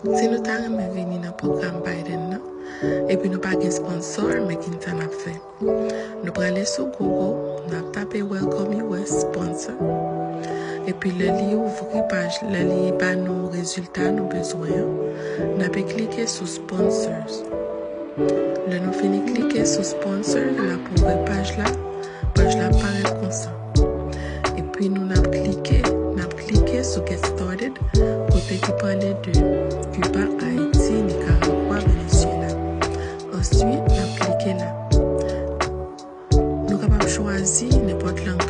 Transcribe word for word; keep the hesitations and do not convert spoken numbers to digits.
Si nou ta renmen vini nan pwogram Biden nan, epi nou pa gen sponsor, men ki n sa n ap fè? Nou prale sou Google, n ap tape Welcome U S Sponsor. Epi lè li ouvri paj, lè li ba nou rezilta nou bezwen an, n ape klike sou Sponsors. Lè nou fini klike sou Sponsors, n ap ouvri paj la. Paj la parèt konsa. Epi nou n ap klike, n ap klike sou Get Started, kote ki pale de Kiba, Ayiti, Nikaragwa, Venezyela. Answit, n ap klike la. Nou kapab chwazi nenpòt lang